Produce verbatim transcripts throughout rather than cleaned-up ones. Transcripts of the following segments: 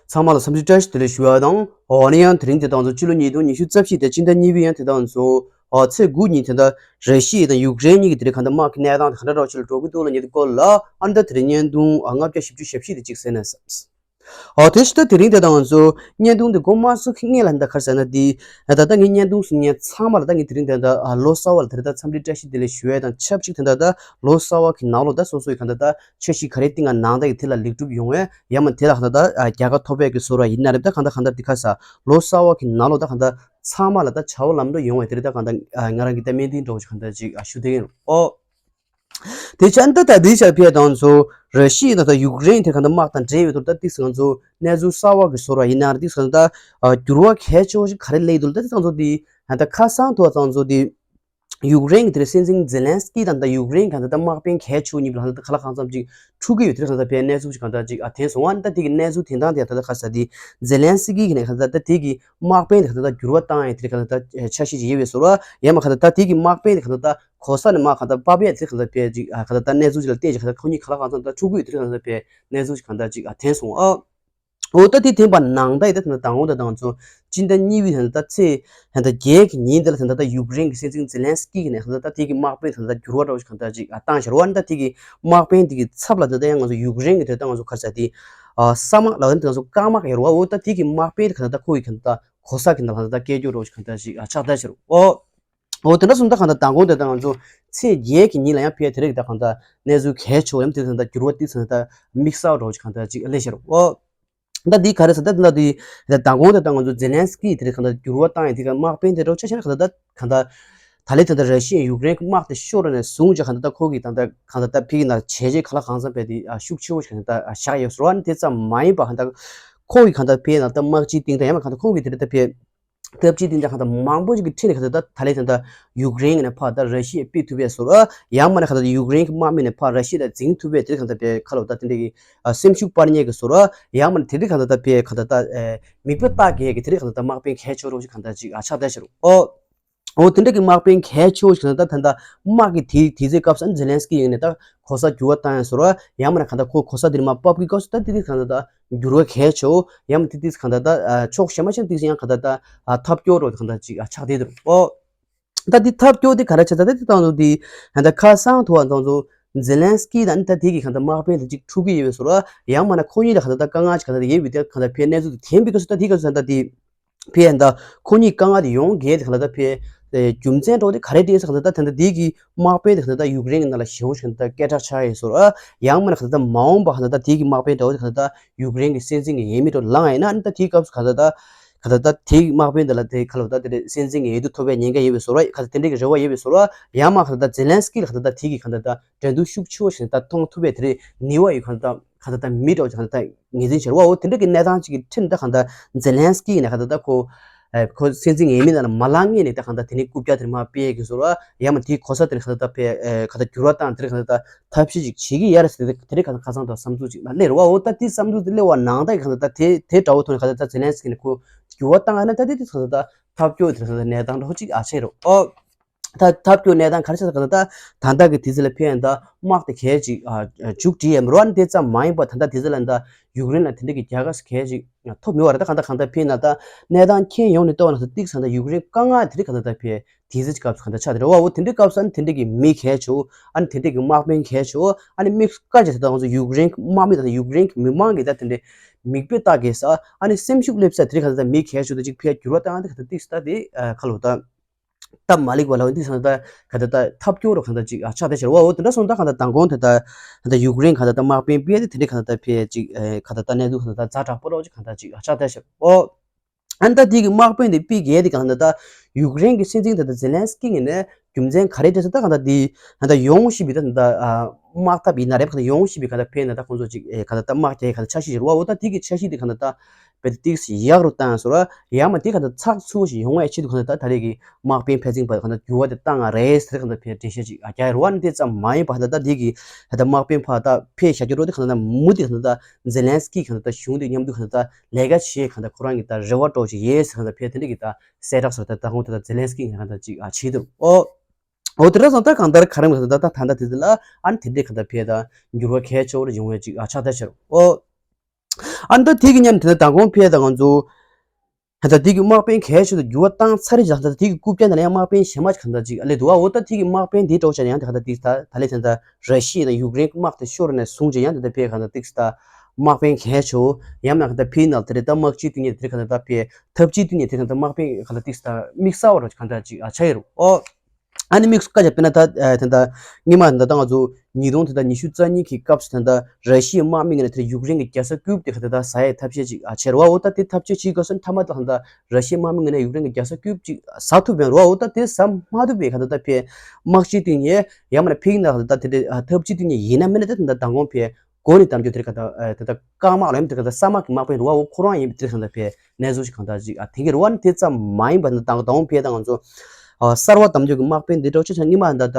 ཚང་མ་ལ་འཚམས་འདྲི་བཀྲ་ཤིས་བདེ་ལེགས་ཞུ་བ་དང་། འོ་ན་ཡང་དེ་རིང་དེ་དང་ཚོ་ཕྱི་ལོ་ཉིས་སྟོང་ཉི་ཤུ་རྩ་བཞི་དེ་སྤྱི་ཟླ་གཉིས་པའི་ཡང་དེ་དང་ཚོ་ཨ་ཚེས་དགུ་ཉིན་དེ་འདྲ་ར་ཤི་ཡ་དང་ཡུཀ་རེན་གཉིས་ཀྱི་དེ་རིང་གང་ལྟར་དམག་གི་གནས་སྟངས་དེ་ག་འདྲ་རོགས་ཆེ་ལ་འགྲོ་གི་འདུག་ལ་ཉིད་དུ་སྐོར་ལ་ཨ་འདྲ་དེ་རིང་བརྙན་ཐུང་ཨ་ལྔ་བརྒྱ་བཞི་བཅུ་ཞེ་བཞི་དེ་གཅིག་གསན་ན་བསམ། ཨོ་དེ་ཕྱི་ད་དེ་རིང་དེ་དང་ང་ཚོ་བརྙན་ཐུང་དེ་འགོ་མ་ཚུགས་སྔོན་ལ་འདི་ག་རེ་ཟེར་ན་འདི་ད་ལྟ་ངས་བརྙན་ཐུང་གཟིགས་མཁན་ཚང་མ་ལ་ད་ངས་དེ་རིང་དེ་འདྲ་ལོ་གསར་བ་ལ་དེ་རིང་ད་འཚམས་འདྲི་བཀྲ་ཤིས་བདེ་ལེགས་ཞུ་ཡས་དང་ཆབས་ཅིག་དེ་འདྲ་ད་ལོ་གསར་བ་གི་ནང་ལོགས་ད་སོ་སོ་ཡི་གང་ལྟར་ད་འཆར་གཞི་ག་རེ་བཏིང་ང་ནང་ད་ཡི་དེ་ལ་ལེགས་གྲུབ་ཡོང་བས་ཡང་མ་དེ་ལ་གང་ལྟར་ད་རྒྱལ་ཁ་ཐོབ་ཡས་ཀྱི་བཟོ་འདྲ་ཡིན་ན་རེད། ད་གང་ལྟར་གང་ལྟར་འདི་ག་ས་ལོ་གསར་བ་གི་ནང་ལོགས་ད་གང་ལྟར་ཚང་མ་ལ་ད་བྱ་བ་ལམ་འགྲོ་ཡོང་བས་དེ་རིང་ད་གང་ལྟར་ང་རང་གི་ད་སྨོན་འདུན་འདྲ་བོ་ཞིག་གང་ལྟར་ཅིག་ཞུ་བསྡད་ཡིན། ཨོ། དེ་ཆ་ད་ད་དེའི་ཆར་ཕེ་དང་ཚོ་ར་ཤི་ཡ་དང་ད་ཡུཀ་རེན་དེ་གང་ལྟར་དམག་དང་འབྲེལ་ཡོད་དུ་ད་ཏིག་སང་ཚོ་གནས་ཚུལ་གསར་བ་གི་བཟོ་འདྲ་ཡིན་ན་རེད། ཏིག་སང་ད་འགྱུར་བ་གལ་ཆེ་བོ་ཞིག་ག་རེ་སླེབས་འདུག་ད་ཏིག་སང་ཚོ་དེ་ད་ཁ་སང་དུ་ཙང་ཚོ་དེ་ཡུཀ་རེན་གི་དེ་སྲིད་འཛིན་ཛེ་ལན་སི་ཀི་དང་ད་ཡུཀ་རེན་གང་ལྟར་ད་དམག་དཔོན་གལ་ཆེ་བོ་གཉིས་ལ་ད་ཁ་ལག་གང་འཚམ་ཅིག་འཁྲུག་གི་ཡོད་དེ་གང་ལྟར་ཕེ་གནས་ཚུལ་ཞིག་གང་ལྟར་ཅིག་ཨ་ཐེན་སོང་བ། ད་དེ་གི་གནས་ཚུལ་དེ་དང་དེ་ད་ད་ཁ་ས་དེ་ཛེ་ལན་སི་ཀི་གི་ནས་གང་ལྟར་ད་དེ་གི་དམག་དཔོན་དེ་གང་ལྟར་ད་འགྱུར་བ་བཏང་ཡས་དེ་གང་ལྟར་ད་འཆར་གཞི་ཅིག་ཡོད་པའི་བཟོ་འདྲ་ཡང་མ་གང་ལྟར་ད་དེ་གི་དམག་དཔོན་དེ་གང་ལྟར་ད་གོ་ས་ནས་མ་གང་ལྟར་པ་པའི་ཚེ་གང་ལྟར་ཕེ་ཅིག་ཨ་གང་ལྟར་ད་གནས་ཚུལ་ཅིག་ལ་བརྟེན་ཅིག་གང་ལྟར་ཁོ་གཉིས་ཁ་ལག་གང་འཚམ་ད་འཁྲུག་གི་ཡོད་དེ་གང་ལྟར་ཕེ་གནས་ཚུལ་ཅིག་གང་ལྟར་ཅིག་ཨ་ཐེན་སོང་ཨ། འོ་ད་དེ་ཐེན་པ་ནང་ད་ཡི་ད་ད་དང་པོ་ད་དང་ཚོ་སྤྱི་ཟླ་གཉིས་པའི་ད་ད་ཚེས་ད་བརྒྱད་ཀྱི་ཉིན་དེ་ལ་ད་ད་ཡུཀ་རེན་གྱི་སྲིད་འཛིན་ཛེ་ལན་སི་ཀི་གི་ནས་ད་ད་དེ་གི་དམག་དཔོན་ད་ད་འགྱུར་བ་འདྲ་བོ་ཞིག་གང་ལྟར་ཅིག་ཨ་བཏང་ཤར་བ་ད་དེ་གི་དམག་དཔོན་དེ་གི་ཚབ་ལ་ད་ད་ཡང་ང་ཚོ་ཡུཀ་རེན་གི་ད་ད་ང་ཚོ་ག་རེ་ཟེར་དེ་ཨ་ས་དམག་ལ་ད་ད་ང་ཚོ་རྐང་དམག་ཡོད་རེད་བ། འོ་ད་དེ་གི་དམག་དཔོན་དེ་གང་ལྟར་ད་ཁོ་གི་གང་ལྟར་གོ་ས་གི་ནང་ལ་ད་སྐད་སྒྱུར་འདྲ་བོ་ཞིག་གང་ལྟར་ཅིག་ཨ་ཆགས་བསྡད་ཤར་འོ། འོ་དེ་འདྲ་སོང་ད་གང་ལྟར་དང་པོ་དེ་ད་ང་ཚོ་ཚེས་བརྒྱད་ཀྱི་ཉིན་ལ་ཡང་ཕེ་དེ་རིང་ད་གང་ལྟར་གནས་ཚུལ་གལ་ཆེ་བོ་ཡང་དེ་ད་ད་འགྱུར་བ་ཏིག་ཙམ་ད་དམིགས་བསལ་འདྲ་བོ་ཞིག་གང་ལྟར་ཅིག་སླེབས་ཤར་འོ། ད་འདི་ག་རེ་ཟེར་ད་འདི་ད་འདི་ད་དང་པོ་དེ་ད་ང་ཚོ་ཛེ་ལན་སི་ཀི་དེ་རིང་གང་ལྟར་འགྱུར་བ་བཏང་ཡང་དེ་ག་དམག་དཔོན་དེ་འདྲ་བོ་ཆ་ཆ་གང་ལྟར་ད་གང་ལྟར་ད་ལས་དེ་ད་ར་ཤི་ཡ་ཡུཀ་རེན་གྱི་དམག་དེ་ཤོར་ནས་བཟུང་ཅིག་གང་ལྟར་ད་ཁོ་གི་ད་ད་གང་ལྟར་ད་ཕི་གི་ནང་བྱས་རྗེས་ག་ལ་གང་འཚམ་པའི་དེ་ཤུགས་ཆེ་བོ་ཞིག་གང་ལྟར་བཞག་ཡོད་ཟེར་བ་ནི་དེ་ཙམ་མ་ཡིན་པ་གང་ལྟར་ཁོ་གི་གང་ལྟར་ཕི་ནང་ད་དམག་སྤྱིའི་སྟེང་ད་ཡང་མ་གང་ལྟར་ཁོ་གི་དེ་རིང་ད་ཕི་སྟབས་ཅིག་དེ་འདྲ་གང་ལྟར་མང་པོ་ཞིག་གི་ཁྲིད་ནས་གང་ལྟར་ད་ད་ལས་དེ་འདྲ་ཡུཀ་རེན་གྱི་ནས་ཕར་ད་ར་ཤི་ཡ་ཕུད་ཐུབ་པའི་བཟོ་འདྲ་ཡང་མིན་ན་གང་ལྟར་ཡུཀ་རེན་གྱི་དམག་མི་ནས་ཕར་ར་ཤི་ཡ་ལ་འཛིང་ཐུབ་པའི་དེ་གང་ལྟར་པའི་ཁ་ལོ་ད་དེ་འདྲ་གི་ཨ་སེམས་ཤུགས་སྤར་མཁན་གྱི་བཟོ་འདྲ་ཡང་མིན་ན་དེ་འདྲ་གང་ལྟར་ད་པའི་གང་ལྟར་ད་ཨེ་མིག་དཔེ་ལྟ་མཁན་གྱི་དེ་འདྲ་གང་ལྟར་ད་དམག་དཔོན་གལ་ཆེ་རུ་ཞིག་གང་ལྟར་ཅིག་ཨ་ཆགས་བསྡད་ཤར་འོ། འོ་དེ་འདྲ་གི་དམག་དཔོན་གལ་ཆེ་བོ་ཞིག་གང་ལྟར་ད་ད་དམག་གི་དེ་དེ་ཚེ་སྐབས་སུ་ཛེ་ལན་སི་ཀི་ཡིན་ནས་ད་གོ་ས་འགྱུར་བ་བཏང་ཡང་བཟོ་འདྲ་ཡང་མིན་ན་གང་ལྟར་ཁོ་གོ་ས་དེ་ནས་མར་ཕབ་ཀྱི་སྐབས་སུ་ད་དེ་དེ་གང་ལྟར་ད། འགྱུར་བ་གལ་ཆེ་བོ་ཡང་མིན་ན་ཏིག་ཏིག་གང་ལྟར་ད་ཕྱོགས་གཞན་མ་ཞིག་ཏིག་ཡང་གང་ལྟར་ད་ཐབས་སྐྱོ་རུ་གང་ལྟར་ཅིག་ཆགས་བསྡད་འདུག་ཨོ། ད་འདི་ཐབས་སྐྱོ་དེ་ག་རེ་བྱས་ད་ད་དེ་དང་དུ་དེ་ད་ཁ་སང་དུ་བ་དང་ཚོ་ཛེ་ལན་སི་ཀི་དང་ད་དེ་གི་གང་ལྟར་དམག་དཔོན་དེ་ཅིག་འཁྲུག་གི་ཡོད་པའི་བཟོ་འདྲ་ཡང་མིན་ན་ཁོ་གཉིས་ལ་གང་ལྟར་ད་དཀའ་ངལ་ཅིག་གང་ལྟར་ཡོད་པའི་དེ་གང་ལྟར་ཕའི་གནས་ཚུལ་དེ་ཐོན་པའི་སྐབས་སུ་ད་དེ་ག་ཚོད་ད་དེ། ཕའི་ད་ཁོ་གཉིས་དཀའ་ངལ་དེ་ཡོང་གལ་དེ་གང་ལྟར་ད་ཕའི་རྒྱུ་མཚན་འདྲ་བོ་དེ་ག་རེ་རེད་ཟེར་གང་ལྟར་ད་ད་ལྟ་དེ་གི་དམག་དཔོན་དེ་གང་ལྟར་ད་ཡུཀ་རེན་གྱི་ནང་ལ་ཞེ་བོ་ཞིག་གང་ལྟར་སྐད་གྲགས་ཆགས་ཡོད་བཟོ་འདྲ་ཡང་མིན་ན་གང་ལྟར་ད་མ་འོངས་པ་གང་ལྟར་ད་དེ་གི་དམག་དཔོན་འདྲ་བོ་དེ་གང་ལྟར་ད་ཡུཀ་རེན་གྱི་སྲིད་འཛིན་གྱི་འོས་མི་འདྲ་བོ་ལངས་ཡིན་ན་ཨ་ནི་ད་དེའི་སྐབས་སུ་གང་ལྟར་ད་གང་ལྟར་ད་དེ་གི་དམག་དཔོན་དེ་ལ་དེ་ག་ལ་ད་དེ་སྲིད་འཛིན་གྱི་འོས་བསྡུ་ཐོབ་པའི་ཉེན་ཁ་ཡོད་པའི་བཟོ་འདྲ་གང་ལྟར་དེ་འདྲ་གི་རེ་བ་ཡོད་པའི་བཟོ་འདྲ་ཡང་མིན་ན་གང་ལྟར་ཛེ་ལན་སི་ཀི་ལ་གང་ལྟར་ད་དེ་གི་གང་ལྟར་ད་འགྲན་བསྡུར་ཤུགས་ཆེ་བོ་ཞིག་ད་མཐོང་ཐུབ་པའི་དེ་རེད་ནུས་པ་ཡོད་གང་ལྟར་གང་ལྟར་ད་མི་འདྲ་བོ་ཅིག་གང་ལྟར་ད་ངོས་འཛིན་བྱེད་རེད་བ། འོ་དེ་འདྲ་གི་གནས་སྟངས་ཅིག་གི་ཁྲིད་ད་གང་ལྟར་ཛེ་ལན་སི་ཀི་ཡིན་ན་གང་ལྟར་ད་ཁོ་ཨེ་ཁོ་སྲིད་འཛིན་འོས་མི་ནང་ལ་མ་ལངས་ངེས་ནས་ད་གང་ལྟར་དེ་ནས་རྐུབ་བཀྱག་དེར་མ་སྤེལ་གི་བཟོ་འདྲ་ཡང་མིན་ན་དེའི་གོ་ས་དེར་གང་ལྟར་ད་ཕའི་ཨེ་གང་ལྟར་འགྱུར་བ་བཏང་དེར་གང་ལྟར་ད་ཐབས་ཤེས་ཅིག་བྱེད་ཀྱི་ཡ་རེད་ཟེར་ཏེ་དེ་རིང་གང་ལྟར་ཁ་སང་དུ་བསམ་ཚུལ་ཅིག་མ་སླེབས་རེད་བ། འོ་ད་དེ་བསམ་ཚུལ་དེ་སླེབས་པ་ནང་ད་གང་ལྟར་ད་དེ་དེ་འདྲ་བོ་ཐོག་ནས་གང་ལྟར་ད་ཛེ་ལན་སི་ཀི་ནས་ཁོ་འགྱུར་བ་བཏང་ཡ་ན་ད་དེ་དེ་གང་ལྟར་ད་ཐབས་སྐྱོ་དེར་གང་ལྟར་གནས་སྟངས་འདྲ་བོ་ཅིག་ཨ་ཆེ་རེད་ཨོ། ད་ཐབས་སྐྱོ་གནས་སྟངས་ག་རེ་བྱས་ད་གང་ལྟར་ད་ད་ལྟ་གི་དུས་ཚོད་ལ་ཕན་ཡོན་ད་དམག་དེ་གལ་ཅིག་ཨ་མཇུག་སྒྲིལ་ཡས་མི་རོ་ཨ་ནི་དེ་ཙམ་མ་ཡིན་པར་ད་ལྟ་དུས་ཚོད་ལ་ད་ཡུཀ་རེན་ལ་དེ་འདྲ་གི་རྒྱལ་ཁ་གལ་ཅིག་ཐོབ་མི་བ་རེད། ད་གང་ལྟར་གང་ལྟར་ཕན་ན་ད་གནས་སྟངས་ཁྱེད་ཡོང་ནས་ལྟོས་ན་ད་ཏིག་ཙམ་ད་ཡུཀ་རེན་དཀའ་ངལ་དེ་རིགས་གང་ལྟར་ད་ཕན་དུས་ཚོད་ཀྱི་སྐབས་སུ་གང་ལྟར་ཆགས་དེ་རེད་བ། འོ་དེ་འདྲའི་སྐབས་སུ་ཨ་ནི་དེ་འདྲ་གི་མི་གལ་ཆེ་བོ་ཨ་ནི་དེ་འདྲ་གི་དམག་དཔོན་གལ་ཆེ་བོ་ཨ་ནི་དམིགས་བཀར་བྱས་ད་ང་ཚོ་ཡུཀ་རེན་དམག་མི་དང་ཡུཀ་རེན་གི་མི་མང་གི་ད་དེ་འདྲའི་མིག་དཔེ་ལྟ་དགོས་ས་ཨ་ནི་སེམས་ཤུགས་སླེབས་ས་དེ་རིགས་གང་ལྟར་ད་མི་གལ་ཆེ་བོ་དེ་ཅིག་ཕན་འགྱུར་བ་བཏང་ཨ་ནི་གང་ལྟར་ཏིག་ཙམ་ད་དེ་ཁ་ལོ་ད། སྟབས་མ་ལེགས་པ་ལ་འདི་སང་ད་ག་ད་ད་ཐབས་སྐྱོ་རུ་གང་ད་ཅིག་ཨ་ཆགས་ད་ཤར་བ། འོ་དེ་འདྲ་སོང་ད་གང་ད་མདང་དགོང་དེ་ད་ད་ཡུཀ་རེན་གང་ད་ད་དམག་དཔོན་ཕུད་དེ་དེ་འདྲ་གང་ད་ད་ཕུད་ཅིག་ཨེ་གང་ད་ད་གནས་ཚུལ་གང་ད་ད་ཛ་དྲག་པོ་རོགས་ཅིག་གང་ད་ཅིག་ཨ་ཆགས་ད་ཤར། འོ་ཨ་ད་དེ་གི་དམག་དཔོན་དེ་ཕུད་གེ་དེ་གང་ད་ད་ཡུཀ་རེན་གི་སྲིད་འཛིན་ད་ད་ཛེ་ལན་སི་ཀི་ངི་ནས་རྒྱུ་མཚན་ག་རེ་དྲིས་ས་ད་གང་ད་དེ་གང་ད་ཡོང་ཞིབ་པའི་ད་གང་ད་དམག་འཐབ་ཡིན་ན་རེད། གང་ད་ཡོང་ཞིབ་པའི་གང་ད་ཕུད་ན་ད་ཁོང་ཚོ་ཅིག་ཨེ་གང་ད་ད་དམག་རྒྱག་གང་ད་འཆར་གཞི་ཞིག་རེད་བ། འོ་ད་དེ་གི་འཆར་གཞི་དེ་གང་ད་ད། བེད་ཏིག་སི་ཡག་རུ་བཏང་སོ་ར། ཡང་མ་དེ་ག་ད་ཚགས་ཚུད་ཞིག་ཡོང་བའི་ཆེད་དུ་ག་ད་ད་ད་རེས་ཀྱི་དམག་དཔོན་ཕེ་ཚིང་པ་ག་ད་འགྱུར་བ་དེ་བཏང་ང་རེད་ཟེར་ག་ད་ཕེ་འགྲེལ་བཤད་ཅིག་ཨ་རྒྱག་རུ་བ་ནི་དེ་ཙམ་མ་ཡིན་པ་ད་ད་དེ་གི་ད་ད་དམག་དཔོན་ཕ་ད་ཕེ་བཞག་རྒྱུ་རོ་དེ་ག་ད་མུ་དེ་ག་ད་ཛེ་ལན་སི་ཀི་ག་ད་གཞུང་དེ་མཉམ་དུ་ག་ད་ལས་ཀ་བྱེད་ག་ད་ཁོ་རང་གི་ད་རེ་བ་སྤྲོ་ཅིག་ཡེ་ཟེར་ག་ད་ཕེ་དེ་འདྲ་གི་ད་གསལ་བསྒྲགས་སོ་ད་ད་དགོང་ད་ད་ཛེ་ལན་སི་ཀི་ག་ད་ཅིག་ཨ་བྱེད་དུ་ཨོ། འོ་དེ་འདྲ་སོང་ད་གང་ལྟར་ག་རེ་མ་ད་ད་ད་ད་དེ་ལ་ཨ་ནི་དེ་འདྲ་ག་ད་ཕེ་ད་འགྱུར་བ་གལ་ཆེ་བོ་རེ་ཡོང་བའི་ཅིག་ཨ་ཆགས་ད་ཤར་ཨོ། ཨ་ནི་ད་དེ་གི་མཉམ་དེ་ནས་མདང་དགོང་ཕེབས་ད་ང་ཚོ་ད་ལྟ་དེ་གི་དམག་དཔོན་གལ་ཆེ་ཤོས་དེ་འགྱུར་བ་བཏང་ཚར་རེད་ཅག་ད་ལྟ་དེ་གི་རྐུབ་བཀྱག་ནང་ལ་ཡང་དམག་དཔོན་གཞན་མ་ཅིག་གང་ལྟར་ཅིག་ཨ་ལས་འདུག་ཨ། འོ་ད་དེ་གི་དམག་དཔོན་དེའི་གྲོགས་བྱས་ནས་ཡང་དེ་ག་ད་དེ་ད་ད་ལས་དེ་ད་ར་ཤི་ཡ་དང་ཡུཀ་རེན་དམག་དེ་ཤོར་ནས་བཟུང་རྗེས་ཡང་དེ་ད་ཕེབས་གང་ལྟར་ཏིག་ད་དམག་དཔོན་གལ་ཆེ་བོ་ཡང་ན་གང་ལྟར་ཕེབས་ནང་དེ་རེད། ད་དམག་སྤྱི་འཐུས་ནས་དེ་རེད། གང་ལྟར་ད་ཕེབས་འཐབ་སྤྱི་འཐུས་ནས་དེ་གང་ལྟར་དམག་དཔོན་གང་ལྟར་ཏིག་ད་དམིགས་བསལ་བ་རོ་གང་ལྟར་ཅིག་ཨ་ཆགས་ཡོད་རེད། ཨོ། ཨ་ནི་དམིགས་སུ་བཀའ་རྒྱ་དཔེར་ན་ད་ཨ་དེ་འདྲ་སྔོན་མ་དེ་འདྲ་ད་ང་ཚོ་ཉིས་སྟོང་དེ་འདྲ་ཉི་ཤུ་རྩ་གཉིས་ཀྱི་སྐབས་སུ་དེ་འདྲ་ར་ཤི་ཡའི་དམག་མི་ངོས་ནས་དེ་ཡུཀ་རེན་གྱི་རྒྱལ་ས་ཀིབ་དེ་ག་དེ་འདྲ་ཟ་ཡའི་ཐབས་ཤེས་ཅིག་ཨ་བྱས་རེད་བ། འོ་ད་དེ་ཐབས་ཤེས་བྱེད་དགོས་སོང་། མཐའ་མ་ད་ག་དེ་འདྲ་ར་ཤི་ཡའི་དམག་མི་ངོས་ནས་ཡུཀ་རེན་གྱི་རྒྱལ་ས་ཀིབ་ཅིག་ཟ་ཐུབ་པ་རེད་བ། འོ་ད་དེ་ཟ་མ་ཐུབ་པའི་ག་དེ་འདྲ་ཕེ་དམག་སྤྱི་འཐུས་ནས་ཡང་མིན་ན་ཕིག་ན་ག་དེ་འདྲ་དེ་འདྲ་ཨ་འཐབ་སྤྱི་འཐུས་ནས་ཡིན་ན་མིན་ན་དེ་འདྲ་མདང་དགོང་ཕེ་མགོ་ནས་གཏམ་རྒྱུད་དེ་ག་དེ་འདྲ་དེ་འདྲ་དཀར་དམག་ལ་ཡིན་དེ་ག་དེ་འདྲ་ས་དམག་གི་དམག་དཔོན་རེད་བ། འོ་ཁོ་རང་ཡིན་དེ་ག་དེ་འདྲ་ཕེ་གནས་ཚུལ་ཞིག་གང་ལྟར་ཅིག་ཨ་དེང་གི་རེད་བ། ནི་དེ་ཙམ་མ་ཡིན་པ་ནི་མདང་དགོང་ཕེ་ད་ང་ཚོ་ཨ་གསར་བ་གཏམ་རྒྱུད་ཀྱི་དམག་དཔོན་འདི་འདྲ་ཆ་ཆ་སྔོན་མ་ད་ལྟ་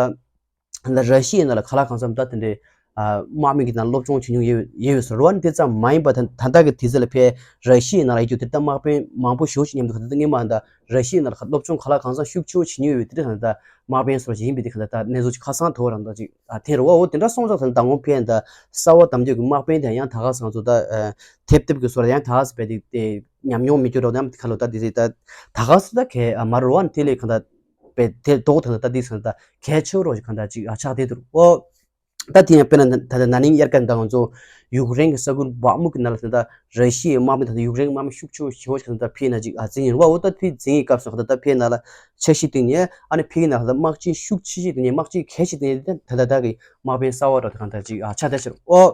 ད་ར་ཤི་ཡའི་ནང་ལ་ག་ལ་གང་འཚམ་ད་དེ་འདྲའི་ཨ་དམག་མི་གི་ནང་སློབ་སྦྱོང་བྱེད་མྱོང་ཡོད་ཡོད་ཡོད་ཟེར་བ་ནི་དེ་ཙམ་མ་ཡིན་པ། ད་ད་ལྟ་གི་དུས་ཚོད་ལ་ཕེ་ར་ཤི་ཡའི་ནང་ལ་ཡོད་རྒྱུ་དེ་ལྟ་དམག་དཔོན་མང་པོ་ཞེ་པོ་ཞིག་མཉམ་དུ་ག་ད་ལྟ་སྔོན་མ་ད་ར་ཤི་ཡའི་ནང་ལ་སློབ་སྦྱོང་ག་ལ་གང་འཚམ་ཤུགས་ཆེ་བོ་བྱེད་མྱོང་ཡོད་པའི་དེ་འདྲ་ག་ད་ལྟ་དམག་དཔོན་སོགས་ཡིན་པའི་དེ་ག་ད་ལྟ་གནས་ཚུལ་ཅིག་ཁ་སང་ཐོག་རང་ད་ཅིག་ཨ་དེ་རེད་བ། འོ་དེ་འདྲ་སོང་ཙང་ད་ལྟ་མདང་དགོང་ཕེ་ད་གསར་བ་གཏམ་རྒྱུད་ཀྱི་དམག་དཔོན་དེ་ཡང་ད་ག་སང་ཚོ་ད་ཨ་ཐེབས་ཐེབས་ཀྱི་སོ་ར་ཡང་ད་ག་ས་བས་དེ་དེ་ཉམས་མྱོང་མི་སྐྱོ་རོགས་ཡང་ཁ་ལོ་ད་དེ་ད་ད་ག་ས་ད་གས་ཨ་མ་རོ་བ་ནི་དེ་ལས་གང་ད་པའི་དེ་ལྡོག་ཐང་ད་དེ་སང་ད་གལ་ཆེ་རོགས་ཀྱི་གང་ད་ཅིག་ཨ་ཆགས་བསྡད་འདུག་ཨོ། ད་དེ་ཡང་དཔེར་ན་ད་ད་ན་ནིང་དབྱར་ཁ་ད་ང་ཚོ་ཡུཀ་རེན་གྱི་ས་ཁུལ་བག་མུག་གི་ནང་ལ་ད་ད་ར་ཤི་ཡའི་དམག་མི་ད་ད་ཡུཀ་རེན་གྱི་དམག་མི་ཤུགས་ཆེ་ཤོས་ཀྱི་ད་ཕེ་ན་ཅིག་ཨ་འཛིང་ཡིན་བ། འོ་ད་ཕེ་འཛིང་གི་སྐབས་སུ་ད་ད་ཕེ་ན་ལ་འཆར་གཞི་བཏིང་ནས་ཨ་ནི་ཕེ་ན་ལ་ད་དམག་ཆེན་ཤུགས་ཆེ་ཤོས་བཏིང་ནས་དམག་ཆེན་གལ་ཆེ་བཏིང་ནས་ད་ད་ད་གི་དམག་དཔོན་གསར་བ་རོགས་ད་གང་ད་ཅིག་ཨ་ཆགས་བསྡད་ཤག་ཨོ།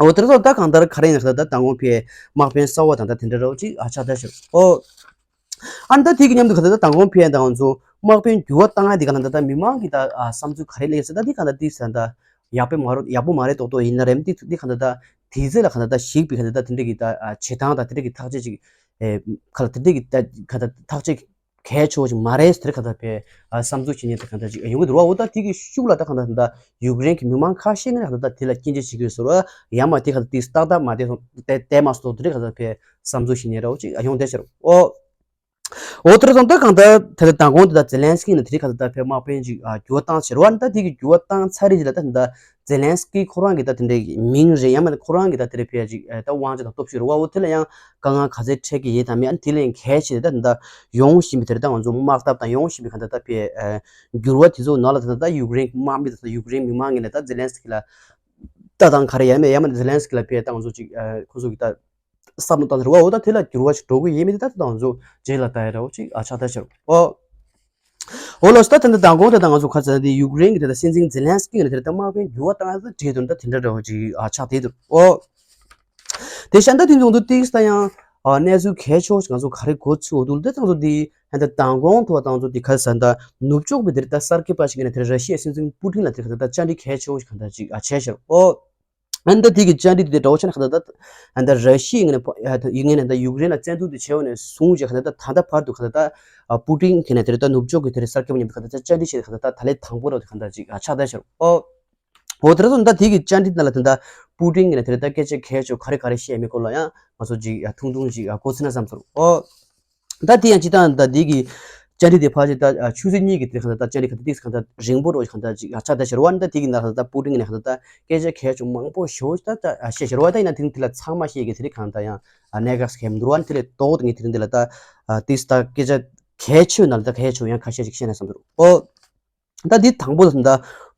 འོ་དེ་ཚོ་ད་གང་ལྟར་ག་རེ་ཡིན་ཟེར་ད་མདང་དགོང་ཕེ་དམག་དཔོན་གསར་བ་དང་ད་དེ་འདྲ་རོགས་ཅིག་ཨ་ཆགས་བསྡད་ཤག་ཨོ། ཨ་ནི་ད་དེ་གི་མཉམ་དུ་ག་ད་ད་མདང་དགོང་ཕེ་ད་ང་ཚོ་དམག་དཔོན་འགྱུར་བ་བཏང་ཡ་དེ་ག་ད་ད་མི་མང་གི་ད་ཨ་བསམ་ཚུལ་ག་རེ་སླེབས་ཟེར་ད་དེ་ག་ད་དེ་ཟེར་ད་ཡག་པོ་མ་རེད། ཡག་པོ་མ་རེད་ཏོག་ཏོག་ཡིན་ན་རེད། དེ་དེ་ག་ད་ད་དེ་ཚེ་ལ་ག་ད་ད་ཞིག་པའི་ག་ད་ད་དེ་འདྲ་གི་ད་ཨ་བྱེད་སྟངས་ད་དེ་འདྲ་གི་ཐག་གཅོད་ཅིག་ཨེ་ག་ད་དེ་འདྲ་གི་ད་ག་ད་ཐག་གཅོད་གལ་ཆེ་བ་ཞིག་མ་རེད་ཟེར་ག་ད་པའི་ཨ་བསམ་ཚུལ་བྱེད་མཁན་དེ་ག་ད་ཅིག་ཡོང་གི་འདུག་བ། འོ་ད་དེ་གི་ཤུགས་ལ་ད་ག་ད་ད་ཡུཀ་རེན་གྱི་མི་མང་ཁ་ཤས་ཀྱིས་ག་ད་ད་དེ་ལ་སྐྱོན་བརྗོད་བྱེད་ཀྱི་ཡོད་ཟེར་བ། ཡང་མ་དེ་ག་ད་དེ་ཏག་ཏག་མ་བསྡད་སོང་བསྡད་བསྡད་མ་སོང་དེ་ག་ད་པའི་བསམ་ཚུལ་བྱེད་མཁན་ར་བ་ཅིག་ཡོང་བསྡད་ཤག་རོ། འོ་དེ་ར་སོང་ད་གང་ལྟར་དེ་ལ་མདང་དགོང་དེ་ད་ཛེ་ལན་སི་ཀི་ནས་དེ་རིང་ག་ད་ད་ཕེ་དམག་དཔོན་ཅིག་ཨ་འགྱུར་བ་བཏང་ཕྱིར་བ་ནི་ད་དེ་གི་འགྱུར་བ་བཏང་ཚར་རེད་ཅིག་ལ་ད་ད་ཛེ་ལན་སི་ཀི་ཁོ་རང་གི་ད་དེ་འདྲའི་མིང་རེད། ཡང་མིན་ན་ཁོ་རང་གི་ད་དེ་རེད་ཕེ་ཅིག་ཨ་ད་དབང་ཆ་དང་སྟོབས་ཤུགས་རེད་བ། འོ་དེ་ལ་ཡང་དཀའ་ངལ་ག་ཚད་འཕྲད་ཀྱི་ཡོད་དམ་ཡང་དེ་ལས་གལ་ཆེ་ད་ད་ཡོང་བཞིན་པའི་དེ་རེད། ད་ང་ཚོ་དམག་འཐབ་དང་ཡོང་བཞིན་པའི་ག་ད་ད་ཕེ་ཨ་འགྱུར་བ་དེ་ཚོ་ནང་ལ་ད་ད་ཡུཀ་རེན་དམག་མི་ད་ད་ཡུཀ་རེན་མི་མང་ངོས་ནས་ད་ཛེ་ལན་སི་ཀི་ལ་ལྟ་སྟངས་ག་རེ་ཡང་མེད། ཡང་མིན་ན་ཛེ་ལན་སི་ཀི་ལ་ཕེ་ད་ང་ཚོ་ཅིག་ཨ་ཁོ་ཚོ་གི་ད་བསམ་བློ་བཏང་ཟེར་བ། འོ་ད་དེ་ལ་འགྱུར་བ་ཞིག་འགྲོ་གི་ཡིན་མིན་དེ་ད་ད་ང་ཚོ་རྗེས་ལ་ལྟ་ཡ་འདྲ་བོ་ཅིག་ཨ་ཆགས་བསྡད་ཤག་རོ། འོ། འོ་ལགས་སོ། ད་དེ་འདྲ་མདང་དགོང་དེ་ད་ང་ཚོ་ཁ་ཚ་དེ་ཡུཀ་རེན་གྱི་དེ་ད་སྲིད་འཛིན་ཛེ་ལན་སི་ཀི་ནས་དེ་ད་དམག་དཔོན་འགྱུར་བ་བཏང་ཡ་ད་གྲོས་དོན་ད་དེ་འདྲ་འདྲ་བོ་ཅིག་ཨ་ཆགས་བསྡད་འདུག་འོ། དེ་བཞིན་ད་དེ་ཚོ་འདུག་ཏིག་ད་ཡང་ཨ་གནས་ཚུལ་གལ་ཆེ་བ་ཞིག་ང་ཚོ་ག་རེ་གོ་ཚུལ་འོ་འདུག་ད་ང་ཚོ་དེ་ད་མདང་དགོང་ཐོག་ད་ང་ཚོ་དེ་ཁ་ཚ་ད་ནུབ་ཕྱོགས་པའི་དེ་ད་གསར་མཁས་པ་ཞིག་ནས་དེ་ར་ཤི་ཡའི་སྲིད་འཛིན་པུ་ཏིན་ལ་དེ་ཁ་ཚ་ད་བཅར་འདྲི་གལ་ཆེ་བ་ཞིག་ག་ད་ཅིག་ཨ་བྱས་ཤག་རོ། འོ། ཨ་ནི་ད་དེ་གི་བཅར་འདྲི་དེ་འདྲ་བོ་བྱས་ན་ག་ད་ད་ཨ་ནི་ད་ར་ཤི་ཡའི་ངོས་ནས་ཡུཀ་རེན་ལ་བཙན་འཛུལ་དེ་བྱས་པ་ནས་བཟུང་བྱས་ག་ད་ད་ད་ལྟ་བར་དུ་ག་ད་ད་པུ་ཏིན་གྱི་ནས་དེ་རེད། ད་ནུབ་ཕྱོགས་ཀྱི་དེ་རེད་གསར་མཁས་པ་མཉམ་དུ་ག་ད་ད་བཅར་འདྲི་བྱས་ག་ད་ད་ད་ལན་དང་པོ་ར་དེ་ག་ད་ཅིག་ཨ་ཆགས་བསྡད་ཤག་རོ། འོ་དེ་ར་སོང་ད་དེ་གི་བཅར་འདྲི་ནང་ལ་དེ་ད་པུ་ཏིན་གྱི་ནས་དེ་རེད་ད་སྐད་ཆ་གལ་ཆེ་ག་རེ་ག་རེ་བཤད་མེད་སྐོར་ལ་ཡང་ང་ཚོ་ཅིག་ཨ་ཐུང་ཐུང་ཅིག་ཨ་གོ་ཚུལ་ན་བསམ་ཚོར་འོ། ད་དེ་ཡང་སྤྱིར་བཏང་ད་འདི་གི་བཅར་འདྲི་དེ་ཕལ་ཆེར་ད་ཆུ་ཚོད་གཉིས་ཀྱི་དེ་གང་ལྟར་ད་བཅར་འདྲི་གང་ལྟར་ཏིག་གང་ལྟར་རིང་པོ་རོ་གང་ལྟར་ཅིག་ཆགས་བསྡད་ཤག་རོ། ཨ་ནི་ད་དེ་གི་ནང་ལ་ད་པུ་ཏིན་གྱི་ནང་ལ་ད་སྐད་ཆ་གལ་ཆེ་མང་པོ་ཞེ་པོ་ད་ད་བཤད་ཤག་རོ། ད་ཡིན་ན་དེ་རིང་དེ་ལ་ཚང་མ་བཤད་ཀྱི་དེ་རིང་གང་ལྟར་ཡང་གནད་འགག་གལ་མི་འདུག་རོ། ཨ་ནི་དེ་ལས་ཏོག་ཏོག་ངས་དེ་རིང་འདི་ལ་ད་ཏིག་ད་སྐད་ཆ་གལ་ཆེ་ནང་ལ་ད་གལ་ཆེ་ཡང་ཁ་ཤས་ཤིག་བཤད་ན་བསམ་འདུག་རོ། ཨོ། ད་འདི་དང་པོ་ད་ད་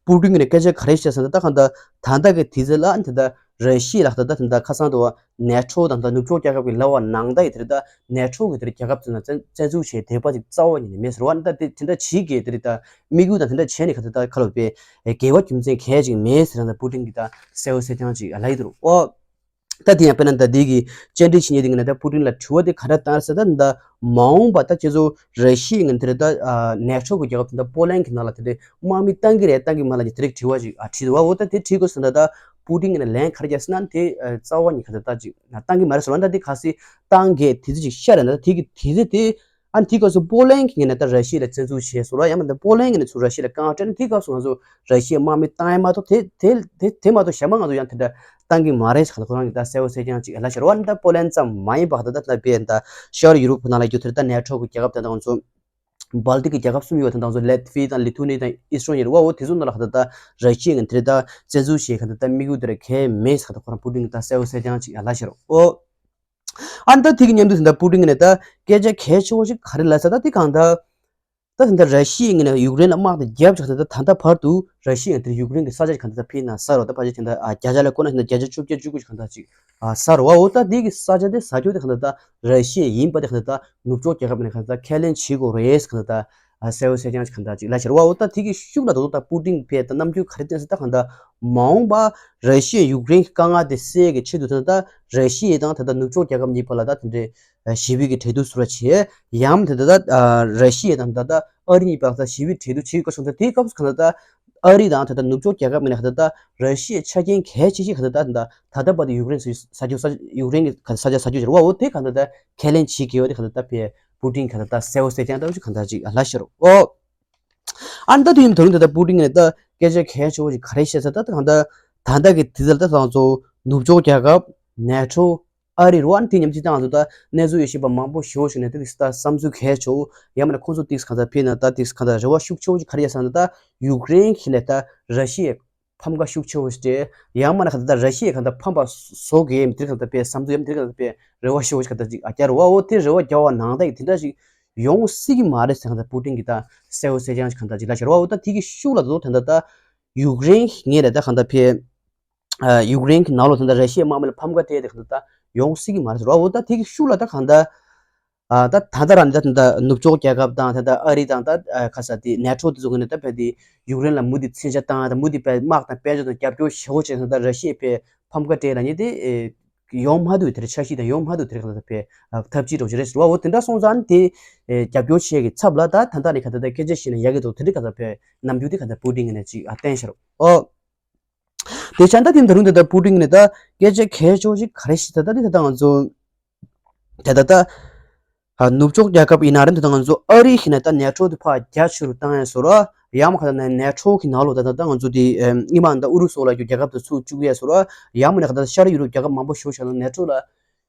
པུ་ཏིན་གྱི་ནས་སྐད་ཆ་ག་རེ་བཤད་ཟེར་ན་ད་གང་ད་ད་ལྟ་གི་དུས་ཚོད་ལ་ད་ད་ར་ཤི་ཡ་ལ་ད་ད་ད་ཁ་སང་དུ་ནེ་ཊོ་དང་ད་ནུབ་ཕྱོགས་རྒྱལ་ཁབ་ཀྱི་ལབ་པ་ནང་ད་ཡི་དེ་རེད། ད་ནེ་ཊོ་གི་དེ་རེད་རྒྱལ་ཁབ་ཚོ་ན་བཙན་བཙན་འཛུལ་བྱས་དེ་པ་ཅིག་རྩ་བ་ཉིད་ནས་མེད་ཟེར་བ། ད་དེ་དེ་འདྲ་བྱེད་ཀྱི་དེ་རེད། ད་དམིགས་ཡུལ་དང་དེ་འདྲ་བྱས་ནས་ག་ད་ད་ཁ་ལོ་པའི་དགེ་བ་རྒྱུ་མཚན་གལ་ཅིག་མེད་ཟེར་ན་ད་པུ་ཏིན་གྱི་ད་གསལ་བོ་གསལ་རྐྱང་ཅིག་ལབ་ཡི་འདུག་རོ། ཨོ། ད་དེ་ཡང་དཔེར་ན་ད་འདི་གི་བཅར་འདྲི་བྱེད་མཁན་དེ་གི་ནས་ད་པུ་ཏིན་ལ་དྲི་བ་དེ་ག་འདྲ་བཏང་ཟེར་ད་ད་མ་འོངས་པ་ད་ཁྱེད་ཚོ་ར་ཤི་ཡའི་ངན་དེ་རེད་ད་ནེ་ཊོ་གི་རྒྱལ་ཁབ་དེ་ད་པོ་ལན་གི་ནང་ལ་དེ་འདྲའི་དམག་མི་བཏང་གི་རེད་བཏང་གི་མ་རེད་ཅེས་དེ་རིགས་དྲི་བ་ཞིག་ཨ་དྲིས་འདུག་བ། འོ་ད་དེ་དྲིས་དགོས་ཟེར་ན་ད་པུ་ཏིན་གི་ནས་ལན་ག་རེ་བརྒྱབ་ཟེར་ན་དེ་རྩ་བ་ཉིད་ག་ད་ད་ཅིག་བཏང་གི་མ་རེད་ཟེར་བ། ད་དེ་གལ་སྲིད་བཏང་གི་དེ་ཚོ་ཅིག་ཤར་རེད་ན་ད་དེ་གི་དེ་ཚོ་དེ། ཨ་ནི་དེའི་སྐབས་སུ་པོ་ལན་གྱི་ངོས་ནས་ད་ར་ཤི་ཡ་ལ་བཙན་འཛུལ་བྱས་སོང་ར། ཡང་མིན་ད་པོ་ལན་གྱི་ངོས་ནས་ཚུར་ར་ཤི་ཡ་ལ་རྐང་བཙུགས་ནས་དེའི་སྐབས་སུ་ང་ཚོ་ར་ཤི་ཡའི་དམག་མི་བཏང་ཡ་མ་གཏོགས་དེ་དེ་དེ་དེ་མ་གཏོགས་གཞན་པ་ང་ཚོ་ཡང་དེ་འདྲ་བཏང་གི་མ་རེད་ཟེར་ཁོ་རང་གིས་ད་གསལ་པོ་གསལ་རྐྱང་ཅིག་ལབ་ཤག་ར། ཨ་ནི་ད་པོ་ལན་ཙམ་མ་ཡིན་པ་ད་ད་ད་དཔེར་ན་ད་ཤར་ཡུ་རོབ་ཁོ་ན་ལ་རྒྱུ་དེར་ད་ནེ་ཊོ་གི་རྒྱལ་ཁབ་དེ་ད་ང་ཚོ་ སྦལ་ཏིག་གི་རྒྱལ་ཁབ་གསུམ་ཡོད་དེ་དང་ཚོ་ལེ་ཐི་ཝི་དང་ལི་ཐུ་ནི་དང་ཨི་སི་ཊོ་ནི་ཡ་རེད་བ། འོ་དེ་ཚོ་ནང་ལ་ག་ད་ད་ར་ཤི་ཡ་གི་དེ་རེད་ད་བཙན་འཛུལ་བྱེད་ག་ད་ད་དམིགས་ཡུལ་དེ་རེད་གལ་མེད་ཟེར་ག་ད་ཁོ་རང་པུ་ཏིན་གི་ད་གསལ་བོ་གསལ་རྐྱང་ཅིག་ཡ་ལ་ཤར་འོ། ཨ་ནི་ད་དེ་གི་མཉམ་དུ་དེ་ད་པུ་ཏིན་གི་ནས་ད་སྐད་ཆ་གལ་ཆེ་བོ་ཞིག་ག་རེ་ལ་ཟེར་ད་དེ་གང་ད། ད་དེ་འདྲ་ར་ཤི་ཡའི་ངོས་ནས་ཡུཀ་རེན་ལ་དམག་དེ་བརྒྱབ་ཆོག་ད་ད་ད་ལྟ་བར་དུ་ར་ཤི་ཡ་དེར་ཡུཀ་རེན་གྱི་ས་ཆ་གང་ད་ད་ཕྱིན་ན་ས་རོ་ད་ཕལ་ཆེར་དེ་འདྲ་ཨ་བརྒྱ་ཆ་ལ་བཀོད་ན་དེ་འདྲ་བརྒྱ་ཆ་བཅོ་བརྒྱད་བཅུ་དགུ་ཞིག་གང་ད་ཅིག་ཨ་ས་རོ་བ། འོ་ད་དེ་གི་ས་ཆ་དེ་ས་ཆ་དེ་གང་ད་ད་ར་ཤི་ཡ་ཡིན་པ་དེ་གང་ད་ད་ནུབ་ཕྱོགས་རྒྱལ་ཁབ་ནས་གང་ད་ད་ཁས་ལེན་བྱེད་དགོས་རེད་གང་ད་ད་ཨ་གསལ་བོ་གསལ་རྐྱང་ཞིག་གང་ད་ཅིག་ལ་ཤར་བ། འོ་ད་དེ་གི་ཤུགས་ལ་ད་དུང་ད་པུ་ཏིན་ཕེ་ད་རྣམ་འགྱུར་ག་རེ་བསྟན་ཟེར་ད་གང་ད་མ་འོངས་པ་ར་ཤི་ཡ་ཡུཀ་རེན་གྱི་དཀའ་ངལ་དེ་སེལ་གི་ཆེད་དུ་ད་ད་ར་ཤི་ཡ་དང་ད་ད་ནུབ་ཕྱོགས་རྒྱལ་ཁབ་གཉིས་བར་ལ་ད་དེ་འདྲའི་ཞི་བའི་གི་གྲོས་བསྡུར་ཟུར་བ་བྱས། ཡང་དེ་ལྟར་ད་ར་ཤི་ཡ་དང་ད་ལྟ་ཨ་རི་གཉིས་བར་ད་ཞི་བའི་གྲོས་བསྡུར་བྱེད་དགོས་སོང་ཙང་དེའི་སྐབས་སུ་གང་ལྟར་ད་ཨ་རི་དང་ད་ལྟ་ནུབ་ཕྱོགས་རྒྱལ་ཁབ་ངོས་ནས་གང་ལྟར་ད་ར་ཤི་ཡའི་ཆ་རྐྱེན་གལ་ཆེ་ཤོས་གང་ལྟར་ད་ད་ད་ལྟ་བར་དུ་ཡུཀ་རེན་ས་ཆ་ས་ཆ་ཡུཀ་རེན་གྱི་ས་ཆ་ས་ཆ་ཟེར་བ་འོ་དེ་གང་ལྟར་ད་ཁས་ལེན་བྱེད་དགོས་པ་དེ་གང་ལྟར་ད་ཕེ་པུ་ཏིན་གང་ལྟར་ད་གསལ་བོ་གསལ་རྐྱང་ལྟ་བུ་ཞིག་གང་ལྟར་ཅིག་ལ་ཤར་འོ། ཨ་ནི་ད་དུས་ཡུན་ད་རུང་ད་ལྟ་པུ་ཏིན་གྱིས་ད་སྐད་ཆ་གལ་ཆེ་བོ་ཞིག་ག་རེ་བཤད་ཟེར་ད་ད་གང་ལྟར་ད་ལྟ་གི་དུས་ཚོད་ད་ང་ཚོ་ནུབ་ཕྱོགས་རྒྱལ་ཁབ་ནེ་ཊོ་ཨ་རི་རུ་ཨ་ནི་དེ་མཉམ་ཅིག་ད་ང་ཚོ་ད་གནས་ཚུལ་ཡོད་ཤེས་པ་མང་པོ་ཞེ་བོ་ཞིག་ནས་ད་དེ་ད་བསམ་ཚུལ་གལ་ཆེ་བོ་ཡང་མིན་ན་ཁོང་ཚོ་དེ་གང་ལྟར་ཕེ་ན་ད་དེ་གང་ལྟར་རེ་བ་ཤུགས་ཆེ་བོ་ཞིག་ག་རེ་ཡ་ཟེར་ན་ད་ཡུཀ་རེན་གྱི་ལས་ད་ར་ཤི་ཡའི་ཕམ་ཁ་ཤུགས་ཆེ་བོ་ཞིག་སྤྲད། ཡང་མིན་ན་གང་ལྟར་ར་ཤི་ཡའི་གང་ལྟར་ཕམ་པ་བཟོ་དགོས་མི་དེ་གང་ལྟར་ཕེ་བསམ་ཚུལ་ཡང་དེ་གང་ལྟར་ཕེ་རེ་བ་ཤུགས་ཆེ་བོ་ཞིག་གང་ལྟར་ཅིག་ཨ་རྒྱ་རུ་བ་འོ་དེ་རེ་བ་རྒྱ་བ་ནང་ད་ཡི་དེ་འདྲ་ཞིག་ཡོང་སྲིད་ཀྱི་མ་རེད་ཟེར་གང་ལྟར་པུ་ཏིན་གྱིས་ད་གསལ་བོ་གསལ་རྐྱང་ཞིག་གང་ལྟར་ཅིག་ལ་ཤར་བ། འོ་ད་དེ་གི་ཤུགས་ལ་དོ་དེ་འདྲ་ད་ཡུཀ་རེན་ངོས་ལ་ད་གང་ལྟར་ཕེ་ཡུཀ་རེན་གྱི་ནང་ལོགས་དེ་འདྲ་ར་ཤི་ཡའི་དམག་མི་ལ་ཕམ་ཁ་སྤྲད་དེ་གང་ལྟར་ད་ཡོང་སྲིད་ཀྱི་མ་རེད་ཟེར་བ། འོ་ད་དེ་གི་ཤུགས་ལ་ད་གང་ལྟར་ཨ་ད་ད་ལྟ་རང་ནི་ད་ད་ནུབ་ཕྱོགས་རྒྱལ་ཁབ་དང་ད་ལྟ་ཨ་རི་དང་ད་ཁ་ས་དེ་ནེ་ཊོ་དེ་ཚོ་གི་ནི་ད་ཕེ་དེ་ཡུཀ་རེན་ལ་མུ་མཐུད་མཚོན་ཆ་བཏང་ད་མུ་མཐུད་ཕེ་དམག་དང་དཔལ་འབྱོར་དང་རྒྱབ་སྐྱོར་བྱེད་དགོས་བྱས་ད་ད་ར་ཤི་ཡའི་ཕེ་ཕམ་ཁ་སྤྲད་ལ་ནི་དེ་ཡོང་མ་ཐུབ་དེར་འཆར་གཞི་དང་ཡོང་མ་ཐུབ་དེར་གང་ལྟར་ཕེ་ཐབས་ཇུས་འགྲོ་གི་རེད་ཟེར་བ། འོ་དེ་འདྲ་སོང་ཙང་དེ་རྒྱབ་སྐྱོར་བྱེད་ཀྱི་ཚབ་ལ་ད་ད་ལྟ་ནི་གང་ལྟར་ད་སྐད་ཆ་བཤད་ན་ཡག་གི་འདུག་དེ་འདྲ་གང་ལྟར་ཕེ་རྣམ་འགྱུར་དེ་གང་ལྟར་པུ་ཏིན་ངོས་ནས་ཅིག་ཨ་བསྟན་ཤར་འོ། དེ་བྱས་ད་དེ་ད་རུང་དེ་ལྟར་པུ་ཏིན་ནས་ད་སྐད་ཆ་གལ་ཆེ་བོ་ཞིག་ག་རེ་ཞིག་ད་ད་དེ་ད་ང་ཚོ་དེ་ད་ད་ནུབ་ཕྱོགས་རྒྱལ་ཁབ་ཡིན་ན་རེད། དེ་ད་ང་ཚོ་ཨ་རི་ཞིག་ནས་ད་ནེ་ཊོ་དེ་ཕར་རྒྱ་ཆེ་རུ་བཏང་ཡ་བཟོ་ར་ཡང་མ་ག་ད་ནེ་ཊོ་གི་ནང་ལོགས་ད་ད་ད་ང་ཚོ་དེ་སྔོན་མ་ད་ཨུ་རུ་སུ་ལ་རྒྱུ་རྒྱལ་ཁབ་དེ་ཚུར་བཅུག་ཡ་བཟོ་ར་ཡང་མ་ནས་ག་ད་ཤར་ཡུ་རོབ་རྒྱལ་ཁབ་མང་པོ་ཞིག་ནེ་ཊོ་ལ་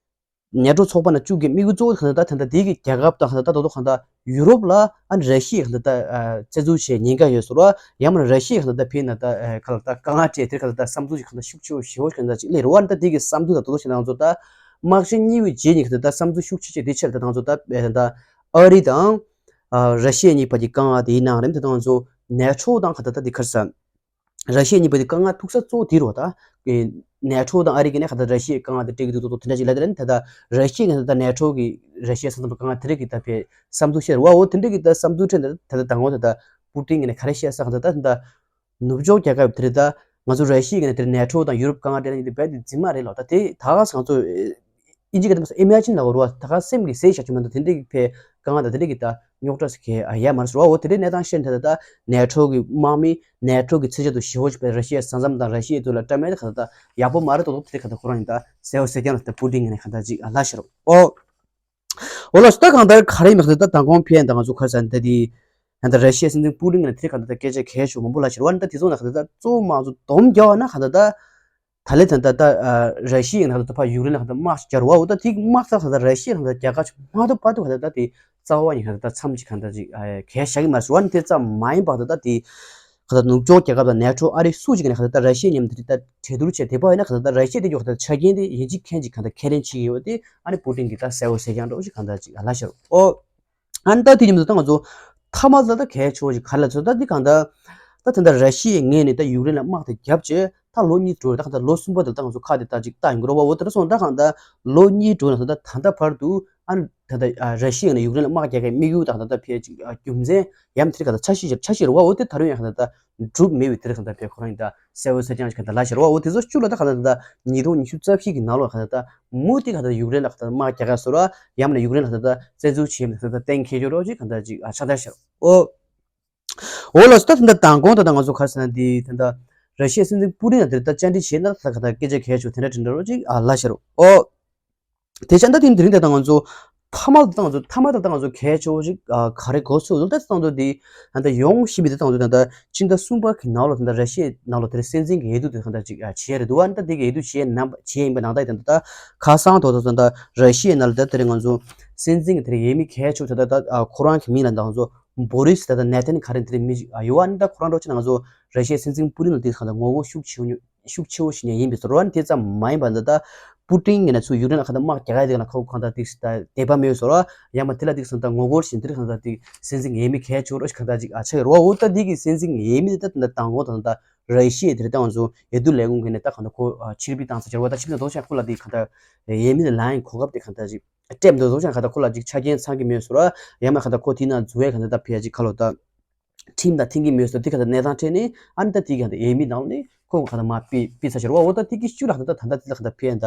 ནེ་ཊོ་ཚོགས་པ་ནང་བཅུག་གི་དམིགས་ཡུལ་གཙོ་བོ་གང་ལྟར་ད་ད་ལྟ་དེ་གི་རྒྱལ་ཁབ་དང་གང་ལྟར་ད་ད་ལྟ་གང་ལྟར་ཡུ་རོབ་ལ་ཨ་ནི་ར་ཤི་ཡས་གང་ལྟར་ད་བཙན་འཛུལ་བྱས་ཉེན་ཁ་ཡོད་ཟེར་བ། ཡང་མིན་ན་ར་ཤི་ཡས་གང་ལྟར་ད་ཕེ་ན་ད་ག་ལ་ད་དཀའ་ངལ་སྤྲད་དེ་གང་ལྟར་ད་བསམ་ཚུལ་ཞིག་གང་ལྟར་ཤུགས་ཆེ་བོ་ཞེ་བོ་ཞིག་གང་ལྟར་ཅིག་སླེབས་རེད་བ། ཨ་ནི་ད་དེ་གི་བསམ་ཚུལ་ད་ད་ལྟ་ཞིག་ང་ཚོ་ད་དམག་ཆེན་གཉིས་པའི་རྗེས་ནས་གང་ལྟར་ད་བསམ་ཚུལ་ཤུགས་ཆེ་ཆེ་དེ་ཆེ་ལ་ད་ང་ཚོ་ད་ད་ཨ་རི་དང་ར་ཤི་ཡ་གཉིས་བར་གྱི་དཀའ་ངལ་དེ་ཡིན་ནའང་རེད། ད་ང་ཚོ་ནེ་ཊོ་དང་གང་ལྟར་ད་དེ་ག་རེ་ཟེར། ར་ཤི་ཡ་གཉིས་པོ་དེ་དཀའ་ངལ་ཐུག་ས་གཙོ་བོ་དེ་རེད་བ། ད་ནེ་ཊོ་དང་ཨ་རི་གི་ནས་ག་ད་ར་ཤི་ཡའི་དཀའ་ངལ་དེ་སྤྲད་ཀྱི་འདུག་ཏོག་ཏོག་དེ་འདྲ་ཅིག་ལབ་དེ་ལ་ནི་ད་ད་ར་ཤི་ཡ་གི་ནས་ད་ད་ནེ་ཊོ་གི་ར་ཤི་ཡའི་ས་མཚམས་དཀའ་ངལ་དེ་འདྲ་གི་ད་ཕེ་བསམ་ཚུལ་བཤད་རེད་བ། འོ་དེ་འདྲ་གི་ད་བསམ་ཚུལ་ཁྲོད་ནས་ད་ད་དང་པོ་ད་ད་པུ་ཏིན་གི་ནས་ག་རེ་བཤད་ས་ག་ད་ད་ད་ནུབ་ཕྱོགས་རྒྱལ་ཁབ་དེ་རེད། ད་ང་ཚོ་ར་ཤི་ཡ་གི་ནས་དེ་ནེ་ཊོ་དང་ཡུ་རོབ་དཀའ་ངལ་སྤྲད་ན་ཡིན་དེ་རྦད་དེ་རྫུན་མ་རེད་ལོ། ད་དེ་ད་ག་ས་ང་ཚོ་ཨིན་ཇི་སྐད་དུ་ཨི་མེ་ཇིན་ལབ་དགོས་རེད་བ། ད་ག་སེམས་ཀྱིས་ཟེར་བཞག་རྒྱུ་མ་གཏོགས་དེ་འདྲ་གི་ཕེ་དཀའ་ངལ་དང་དེ་འདྲ་གི་ད་རྙོག་དྲ་ཟེར་མཁན་ཡོད་མ་རེད་ཟེར་བ། འོ་དེ་འདྲའི་གནས་སྟངས་བཤད་ནས་ད་ད་ནེ་ཊོ་གི་དམག་མི་ནེ་ཊོ་གི་ཚད་ཆེ་དུ་ཞེ་བོ་ཞིག་པའི་ར་ཤི་ཡའི་ས་མཚམས་དང་ར་ཤི་ཡའི་དུས་ལ་བཀྲམ་མེད་ད་ག་ད་ཡག་པོ་མ་རེད་དོ་དོ་དེ་ག་ད་ཁོ་རང་ཡིན་ད་གསལ་བོ་གསལ་རྐྱང་ལ་ད་པུ་ཏིན་ཡིན་ནས་ག་ད་ཅིག་ལབ་ཤེར། འོ་འོ་ལགས་སོ། ད་གང་ལྟར་ག་རེ་ཡིན་མིན་ད་མདང་དགོང་ཕེ་ཡིན་ད་ང་ཚོ་ག་རེ་ཟེར་ད་དེ་ཡང་ད་ར་ཤི་ཡའི་སྲིད་འཛིན་པུ་ཏིན་ཡིན་ན་དེ་ག་ད་ད་སྐད་ཆ་གལ་ཆེ་མང་པོ་ལབ་ཤེར་བ། ད་དེ་ཚོ་ན་ག་ད་ད་གཙོ་བོ་མང་ཚོ་སྡོམ་རྒྱག་པ་ན་ག་ད་ད། ད་ལན་ད་ལྟ་ད་ར་ཤི་ཡའི་ནང་ལ་ད་ཕར་ཡུཀ་རེན་ལ་ད་དམག་ཞིག་རྒྱག་རོགས། འོ་ད་དེ་གི་དམག་ས་ད་ལྟ་ར་ཤི་ཡ་ད་ལྟ་རྒྱལ་ཁ་ཆུ་མ་ཐུབ་བར་དུ་ད་ལྟ་དེ་རྩ་བ་ཉིད་ད་ལྟ་མཚམས་ཅིག་ག་ད་ཅིག་གལ་བཞག་གི་མ་རེད་ཟེར་བ། ནི་དེ་ཙམ་མ་ཡིན་པར་ད་ལྟ་དེ་ག་ད་ནུབ་ཕྱོགས་རྒྱལ་ཁབ་དང་ནེ་ཊོ་ཨ་རི་སུ་ཅིག་ནས་ག་ད་ལྟ་ར་ཤི་ཡ་མཉམ་དུ་ད་གྲོས་བསྡུར་བྱས་དེ་བ་ཡིན་ན་ག་ད་ལྟ་ར་ཤི་ཡ་དེ་ཡོད་ག་ད་ཆ་རྐྱེན་དེ་ཡིན་གཅིག་མཁན་གཅིག་ག་ད་ཁས་ལེན་བྱེད་ཀྱི་ཡོད་དེ་ཨ་ནི་པུ་ཏིན་གྱིས་ད་གསལ་བོ་གསལ་རྐྱང་འདྲ་བོ་ཞིག་ག་ད་ཅིག་ལབ་ཤེར། འོ། ཨ་ནི་ད་དེ་མཉམ་དུ་ད་ང་ཚོ་མཐའ་མ་ད་ལྟ་གལ་ཆེ་བ་ཞིག་ག་རེ་ལབ་ཚོད་ད་འདི་གང་ལྟར་ད་ད་ལྟ་ར་ཤི་ཡའི་ངོས་ནས་ད་ཡུཀ་རེན་ལ་དམག་དེ་བརྒྱབ་བྱས་ད་ལོ་གཉིས་འགྲོ་རེད། ད་གང་ལྟར་ལོ་གསུམ་པ་དེ་ད་ང་ཚོ་ཁ་དེ་ད་ཅིག་ལྟ་ཡོང་གི་རེད་བ། འོ་དེ་འདྲ་སོང་ད་གང་ལྟར་ལོ་གཉིས་འགྲོ་ན་ད་ད་ད་ལྟ་བར་དུ་ཨ་ནི་ད་ལྟ་ར་ཤི་ཡ་ནས་ཡུཀ་རེན་ལ་དམག་རྒྱག་གི་དམིགས་ཡུལ་ད་ད་ལྟ་ཕལ་ཆེར་རྒྱུ་མཚན་ཡང་དེ་རིགས་གང་ལྟར་འཆར་གཞི་འཆར་གཞི་རེད་བ། འོ་དེ་ད་རུང་ཡང་གང་ལྟར་ད་འགྲུབ་མེད་པའི་དེ་རིགས་གང་ལྟར་ཕལ་ཁོ་རང་ཡིན་ད་གསལ་བོ་གསལ་རྐྱང་ཞིག་གང་ལྟར་ལབ་ཤེར་བ། འོ་དེ་ཚོ་བཅུ་ལ་ད་གང་ལྟར་ད་ཉིས་སྟོང་ཉི་ཤུ་རྩ་བཞི་གི་ནང་ལོགས་གང་ལྟར་ད། མུ་མཐུད་ག་ད་ཡུཀ་རེན་ལ་ག་ད་དམག་རྒྱག་ག་བཟོ་ར་ཡང་མིན་ན་ཡུཀ་རེན་ལ་ག་ད་བཙན་འཛུལ་བྱེད་མི་ག་ད་གཏན་འཁེལ་རྒྱུ་རོགས་ཅིག་ག་ད་ཅིག་ཨ་ཆགས་ད་ཤར། འོ། འོ་ལགས་སོ། ད་ད་ལྟ་མདང་དགོང་ད་ད་ང་ཚོ་ག་རེ་ཟེར་ན་འདི་ད་ལྟ་ར་ཤི་ཡའི་སྲིད་འཛིན་པུ་ཏིན་ལ་དེར་ད་བཅར་འདྲི་བྱས་ན་ད་ག་ད་སྐད་ཆ་གལ་ཆེ་དེ་འདྲ་དེ་འདྲ་རོགས་ཅིག་ཨ་ལབ་ཤེར། འོ། དེ་ཆ་ད་དེ་དེ་རིང་ད་ད་ང་ཚོ་མཐའ་མ་ད་ང་ཚོ་མཐའ་མ་ད་ད་ང་ཚོ་གལ་ཆེ་བོ་ཅིག་ཨ་ག་རེ་གོ་ཚོད་འདུག་ད་ད་ང་ཚོ་འདི་ད་ད་ཡོང་བཞིན་པའི་ད་ད་ང་ཚོ་ད་ད་ཕྱི་ཟླ་གསུམ་པ་གི་ནང་ལོགས་ད་ད་ར་ཤི་ཡའི་ནང་ལོགས་དེར་སྲིད་འཛིན་གྱི་འོས་བསྡུ་དེ་གང་ལྟར་ཅིག་བྱས་རེད་འདུག་བ། ད་དེ་གི་འོས་བསྡུ་བྱས་ན་བྱས་ཡིན་པ་ནང་ལྟར་ཡིན་ད་ད་ཁ་སང་ཐོག་ད་ད་ར་ཤི་ཡའི་ནང་ལ་ད་དེ་རིང་ང་ཚོ་སྲིད་འཛིན་གྱི་དེ་རིང་འོས་མི་གལ་ཆེ་ད་ད་ད་ཁོ་རང་གི་མིང་ལ་ད་ང་ཚོ་ བོ་རིས་ད་ལྟ་ནེ་ཐན་ཁ་རན་དེ་རིང་མི་ཞིག་ཨ་ཡོད་ཨ་ནི་ད་ཁོ་རང་འགྲོ་ཕྱིན་ན་ང་ཚོ་ར་ཤི་ཡའི་སྲིད་འཛིན་པུ་ཏིན་ལ་དེ་གང་ལྟར་ངོ་རྒོལ་ཤུགས་ཆེ་བོ་ཤུགས་ཆེ་བོ་ཞིག་ནས་ཡིན་པའི་ཟེར་བ་ནི་དེ་ཙམ་མ་ཡིན་པ་ད་ལྟ་པུ་ཏིན་ངས་ན་ཚུར་ཡུཀ་རེན་ལ་གང་ལྟར་དམག་རྒྱག་ག་ཡི་དེ་ག་ན་ཁོ་གང་ལྟར་དེ་དད་པ་མེད་ཟེར་བ་ཡང་མ་དེ་ལ་དེ་གང་ལྟར་ངོ་རྒོལ་བཞིན་དེ་གང་ལྟར་དེ་སྲིད་འཛིན་ངེས་མེད་གལ་ཆེ་བོ་རོ་ཞིག་གང་ལྟར་ཅིག་ཨ་ཆགས་ཡོད་རེད་བ། འོ་ད་དེ་གི་སྲིད་འཛིན་ངེས་མེད་དེ་ད་ད་ལྟ་མདང་དགོང་ད་ལྟ་ར་ཤི་ཡའི་དེ་རེད་ད་ང་ཚོ་འོས་བསྡུ་ལས་ཁུངས་ཀྱི་ནས་ད་གང་ལྟར་ཁོ་ཕྱིར་འབུད་བཏང་ཚར་ཟེར་བ་ད་ཕྱིར་འབུད་དོགས་ཆགས་ཁོ་ལ་དེ་གང་ལྟར་ངེས་མེད་ལངས་གོ་སྐབས་དེ་གང་ལྟར་ཅིག་སྤྲད་མི་འདུག་བཟོ་ཅང་ག་ད་ཁོ་ལ་ཅིག་ཆ་རྐྱེན་ཚང་གི་མེད་ཟེར་བ། ཡང་མ་ག་ད་ཁོ་དེ་ན་འཛུལ་བའི་ག་ད་ད་ཕལ་ཅིག་ཁ་ལོ་ད་ཁྲིམས་དང་མཐུན་གི་མེད་ཟེར་དེ་ག་ད་གནས་སྟངས་འཕྲད་ནས་ཨ་ནི་ད་དེ་ག་ད་འོས་མི་ནང་ནས་ཁོ་ག་ད་མ་ཕུད་ཕུད་ཚར་ཟེར་བ། འོ་ད་དེ་གི་ཤུ་ལ་ག་ད་ད་ད་དེ་ལ་ག་ད་ཕལ་ཡང་ད་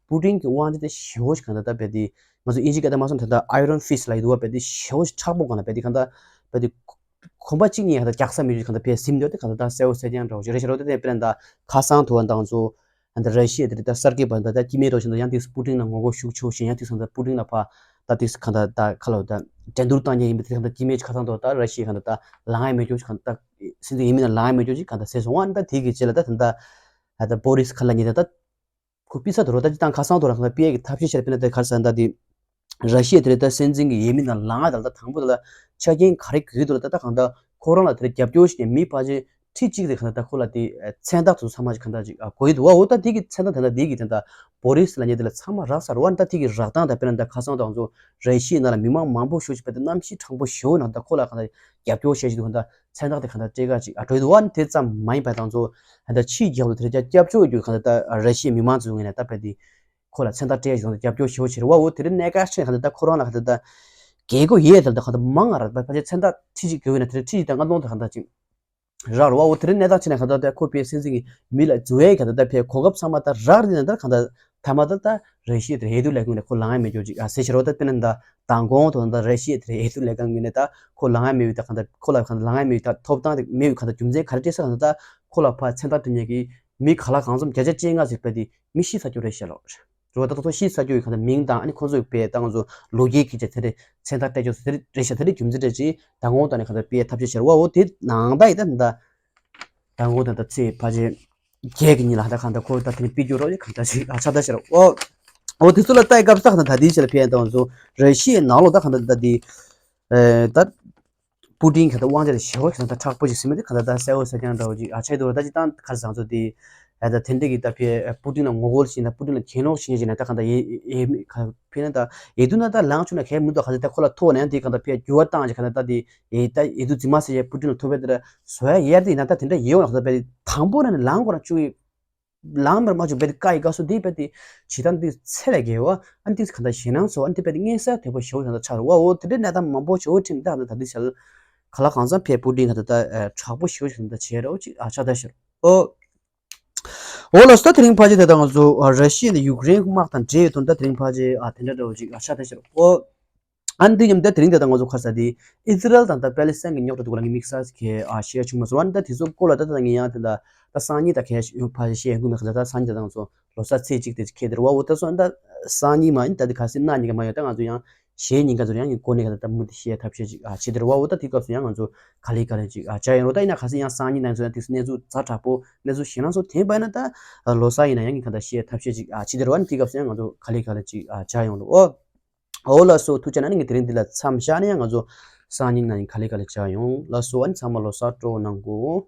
པུ་ཏིན་གི་དབང་ཆ་དེ་ཞེ་བོ་ཞིག་ག་ད་ད་ཕལ་དེ་ང་ཚོ་ཨིན་ཇི་ག་ད་མ་སོང་ད་ད་ཨའི་རོན་ཕིས་ལ་ཡི་དུ་བ་ཕལ་དེ་ཞེ་བོ་ཞིག་མཁྲེགས་པོ་ག་ད་ཕལ་དེ་ག་ད་ཕལ་དེ་གོམ་པ་གཅིག་གཉིས་ག་ད་རྒྱག་ས་མེད་ཅིག་ག་ད་ཕལ་ཟིན་འདོད་དེ་ག་ད་ད་གསལ་བོ་གསལ་རྐྱང་འདྲ་བོ་ཞིག་རེད་ཤག་རོ། དེ་ནས་དཔེར་ན་ད་ཁ་སང་དུ་བ་ད་ང་ཚོ། ཨ་ནི་ར་ཤི་ཡ་དེ་རེད་ད་གསར་སྐྱེས་པ་འདི་ད་སྐྱེ་དམན་རོ་ཞིག་འདི་ཡང་དེ་པུ་ཏིན་ལ་ངོ་རྒོལ་ཤུགས་ཆེ་བོ་ཞིག་ཡང་དེ་སང་ད་པུ་ཏིན་ལ་ཕ་ད་དེ་གང་ད་ད་ཁ་ལོ་ད་འགྲན་བསྡུར་བཏང་མཁན་ཡིན་པ་དེ་གང་ད་སྐྱེ་དམན་ཅིག་ཁ་སང་དུ་ད་ར་ཤི་ཡ་གང་ད་ད་ལངས་ཡ་མེད་ཀྱོག་ཅིག་གང་ད་སྲིད་འཛིན་ཡིན་མིན་ལ་ལངས་ཡ་མེད་ཀྱོག་ཅིག་གང་ད་ཟེར་སོང་། ཨ་ནི་ད་དེ་གི་རྗེས་ལ་ད་ད་ད་ད་བོ་རིས་ཁ་ལ་ཉེ་ད་ད་ཁོ་པི་ས་དུ་རོ་ད་ཅི་ད་ཁ་སང་དུ་ར་གང་ད་པི་ཨེ་གི་ཐབས་ཤེས་བྱས་པ་ན་ད་ག་རེ་ཟེར་ད་དེ། ར་ཤི་ཡ་དེ་རེད་ད་སྲིད་འཛིན་གྱི་འོས་མི་ནང་ལངས་ད་ལ་དང་པོ་ད་ལ་ཆ་རྐྱེན་ག་རེ་དགོས་འདུག་ལ་ད་ད་གང་ལྟར་ཁོ་རང་ལ་དེ་རེད་རྒྱབ་སྐྱོར་ཞིག་ནས་མི་ཕལ་ཆེར་ཁྲི་གཅིག་རེད་གང་ལྟར་ད་ཁོ་ལ་དེ་མཚན་རྟགས་དེ་ཚོ་ཚང་མ་ཞིག་གང་ལྟར་ཅིག་དགོས་ཀྱི་འདུག་བ། འོ་ད་དེ་གི་མཚན་རྟགས་དེ་འདྲ་དེ་གི་དེ་འདྲ་བོ་རིས་ལ་ཉེ་དེ་ལ་ཚང་མ་རག་ཚར་བ། ད་དེ་གི་རག་སྟངས་དང་དཔེར་ན་ད་ཁ་སང་དང་ཚོ་ར་ཤི་ཡའི་ནང་ལ་མི་མང་མང་པོ་ཞེ་ཅིག་དཔེ་དེ་གནམ་གཤིས་གྲང་པོ་ཞེ་བོ་ནང་ད་ཁོ་ལ་གང་ལྟར་རྒྱབ་སྐྱོར་བྱེད་ཀྱི་འདུག་གང་ལྟར་མཚན་རྟགས་དེ་གང་ལྟར་སྤྲད་ག་ཅིག་ཨ་འགྲོ་ཡི་འདུག་བ། དེ་ཙམ་མ་ཡིན་པ་དང་ཚོ་གང་ལྟར་ཕྱིའི་རྒྱལ་ཁབ་དེ་རེད་རྒྱབ་སྐྱོར་ཡོད་གང་ལྟར་ད་ར་ཤི་ཡའི་མི་མང་ཚོའི་ངོས་ནས་ད་དཔེ་དེ། ཁོ་ལ་མཚན་རྟགས་སྤྲད་བྱུང་སྟེ་རྒྱབ་སྐྱོར་ཞེ་པོ་བྱེད་རེད་བ། འོ་དེ་རིང་གནད་འགག་ཆེ་ན་ག་ད་ད་ཁོ་རང་ལ་ག་ད་ད་རྒྱལ་སྒོ་ཡས་ད་ད་ག་ད་མང་ང་ར་ད་ཕལ་ཆེར་མཚན་རྟགས་ཁྲི་གཅིག་དགོས་ན་དེ་རིང་ཁྲི་གཅིག་དང་ལྔ་སྟོང་དེ་ག་ད་ཅིག་རག་རེད་བ། འོ་དེ་རིང་གནད་འགག་ཆེ་ན་ག་ད་ད་ཁོ་པའི་སྲིད་འཛིན་གྱི་མི་ལ་འཛུལ་ཡས་ག་ད་ད་ཕའི་གོ་སྐབས་ཚང་མ་ད་རག་རེད་ན་ད་ག་ད་ཐ་མ་ད་ད་ར་ཤི་ཡ་དེ་འོས་བསྡུ་ལས་ཁུངས་ནས་ཁོ་ལངས་ཡས་མེད་ཀྱོག་ཅིག་ཨ་ཟེར་ཤེས་རོགས། ད་དཔེར་ན་ད་མདང་དགོང་དུ་ད་ར་ཤི་ཡ་དེ་འོས་བསྡུ་ལས་ཁང་གི་ནས་ད་ཁོ་ལངས་ཡས་མེད་པའི་ད་ག་ད་ཁོ་ལ་ག་ད་ལངས་ཡས་མེད་པའི་ད་ཐོབ་ཐང་དེ་མེད་པའི་ག་ད་རྒྱུ་མཚན་ག་རེ་སྤྲད་ས་ག་ད་ད་ཁོ་ལ་ཕར་མཚན་རྟགས་སྤྲད་མཁན་གྱི་མི་ག་ལ་གང་འཛོམས་བརྒྱ་ཆ་བཅོ་ལྔ་ཟེར་བ་དེ་མི་ཤི་ཚར་རྒྱུ་རེད་ཤག་ལོ། རེད་བ། ད་ད་དུང་ཤི་ཚར་རྒྱུ་ཡི་གང་ལྟར་མིང་དང་ཨ་ནི་ཁོང་ཚོའི་པའི་ད་ང་ཚོ་ལོ་རྒྱུས་ཀྱི་ཆ་དེ་རེད་མཚན་རྟགས་སྤྲད་རྒྱུ་དེ་རེད་ཤག་དེ་རེད་རྒྱུ་མཚན་རེད་ཅེས་མདང་དགོང་ད་ནས་གང་ལྟར་དཔེ་ཐབས་ཤེས་བྱེད་རེད་བ། འོ་དེ་ནང་ད་ཡི་ད་ད་མདང་དགོང་ད་ད་ཚེ་ཕལ་ཆེར་བརྒྱད་ཀྱི་ཉིན་ལ་ད་གང་ལྟར་ཁོ་ད་དེ་ནས་ཕུད་རྒྱུ་རོགས་ཡི་གང་ལྟར་ཞིག་ཨ་ཆགས་ད་ཤག་རེད་བ། འོ་དེ་ཚོ་ལ་ལྟ་ཡི་སྐབས་ས་གང་ལྟར་ད་དེའི་ཆེད་ལ་ཕན་ཡང་ད་ང་ཚོ་ར་ཤི་ཡའི་ནང་ལོགས་ད་གང་ལྟར་ད་དེ་ད། པུ་ཏིན་ག་ད་དབང་ཆ་དེ་ཞེ་པོ་ཞིག་ད་མཁྲེགས་པོ་ཞིག་ཟིན་མ་དེ་ག་ད་ད་གསལ་བོ་གསལ་རྐྱང་འདྲ་བོ་ཅིག་ཨ་ཆགས་འདུག་ད་ཅི་ད་ག་རེ་ཟེར་ང་ཚོ་དེ་ཨ་ད་དེ་འདྲ་གི་ད་ཕའི་པུ་ཏིན་ལ་ངོ་རྒོལ་བྱེད་ན་པུ་ཏིན་ལ་གྱེན་ལོག་བྱེད་ཅིག་ན་ད་ག་ད་ཡེ་ཡེ་མི་ག་ཕི་ན་ད་ཡེ་དུ་ན་ད་ལངས་བཅུག་ན་གལ་མི་འདུག་ག་ད་ད་ཁོ་ལ་ཐོག་ནས་དེ་ག་ད་ཕའི་འགྱུར་བ་བཏང་ཅིག་ག་ད་ད་དེ་ཡེ་ད་ཡེ་དུ་རྫི་མ་ཟེར་ཡེ་པུ་ཏིན་ལ་ཐོབ་པའི་དེ་འདྲ་བཟོ་ཡ་ཡར་དེ་ཡིན་ན་ད་དེ་འདྲ་ཡེ་འོང་ན་ག་ད་ཕའི་དང་པོ་ན་ནས་ལངས་དགོས་ར་བཅུག་ཡི། ལངས་མར་མ་བྱུང་བས་དེ་བཀའ་ཡི་བཀའ་སྲོལ་དེ་བས་དེ་ཇི་ལྟར་འདི་ཚད་ལས་བརྒལ་བ་ཨ་འདི་ག་འདྲ་ཞེད་སྣང་ཚོ་ཨ་འདི་བས་དེ་མངོན་གསལ་དོད་པོ་ཞེ་པོ་ཞིག་ད་ཆགས་རེད་བ། འོ་དེ་འདྲའི་གནས་སྟངས་མང་པོ་ཞེ་པོ་འཕྲད་ནས་ད་ད་འདི་ཞལ་ག་ལ་གང་འཚམ་ཕེ་པུ་ཏིན་ག་ད་ད་དྲག་པོ་ཞེ་པོ་ཞིག་ད་བྱས་རེད་ཅིག་ཨ་ཆགས་ད་ཤར། འོ། འོ་ལགས་སོ། ད་དེ་རིང་ཕལ་ཆེར་དེ་ད་ང་ཚོ་ཨ་ར་ཤི་ཡ་ནས་ཡུཀ་རེན་དམག་དང་འབྲེལ་ཡོད་དོན་ད་དེ་རིང་ཕལ་ཆེར་ཨ་དེ་འདྲ་འདྲ་བོ་ཅིག་ཨ་ཆགས་ད་ཤར། འོ། ཨ་ནི་འདི་མཉམ་ད་དེ་རིང་དེ་ད་ང་ཚོ་ཁ་ས་དེ་ཨི་ཟི་རལ་དང་ད་པེ་ལི་སི་ཐན་གྱི་རྙོག་དྲ་དུ་ག་ལ་ངའི་དམིགས་བསལ་གྱི་ཨ་ཤེས་ཆུང་མ་སོང་། ཨ་ནི་ད་དེ་ཚོ་སྐོར་ལ་ད་ད་ངས་ཡང་དེ་ད་ད་སང་ཉིན་ད་གས་ཕ་ཤེས་ཡོང་གི་མེད་ཁ་ད་ད་སང་ཉིན་ད་ད་ང་ཚོ་ལོ་གསར་ཚེས་གཅིག་དེ་ཁེལ་དེ་རེད་བ། འོ་ད་སོང་ད་སང་ཉིན་མ་ཨ་ནི་ད་དེ་ག་སེ་གནངས་ཉིན་ག་མ་ཡོང་ད་ང་ཚོ་ཡང་གཞེས་ཉིན་ག་ཚོ་ཡང་གི་སྒོ་ནས་ག་ད་ད་མུ་དེ་ཤེས་ཐབས་ཤེས་ཅིག་ཨ་བྱེད་དེ་རེད་བ། འོ་ད་དེ་སྐབས་སུ་ཡང་ང་ཚོ་ག་ལེ་ག་ལེ་ཅིག་ཨ་བྱ་ཡོང་རོགས། ད་ཡིན་ན་ག་སེ་ཡང་སང་ཉིན་ན་ཡང་ཚོ་ཡང་དེ་གནས་ཚུལ་ཛ་དྲག་པོ་གནས་ཚུལ་ཞེད་སྣང་ཚོ་དེ་བས་ན་ད་ལོ་གསར་ཡིན་ན་ཡང་གི་ག་ད་ཤེས་ཐབས་ཤེས་ཅིག་ཨ་བྱེད་དེ་རེད་བ། ཨ་ནི་དེ་སྐབས་སུ་ཡང་ང་ཚོ་ག་ལེ་ག་ལེ་ཅིག་ཨ་བྱ་ཡོང་རོགས། འོ། འོ་ལགས་སོ། ཐུགས་རྗེ་གནང་། ངས་དེ་རིང་འདི་ལ་མཚམས་བཞག་ནས་ཡང་ང་ཚོ་སང་ཉིན་ན་ཡང་ག་ལེ་ག་ལེ་བྱ་ཡོང་། ལགས་སོ། ཨ་ནི་ཚང་མ་ལོ་གསར་སྤྲོ་གནང་གོ།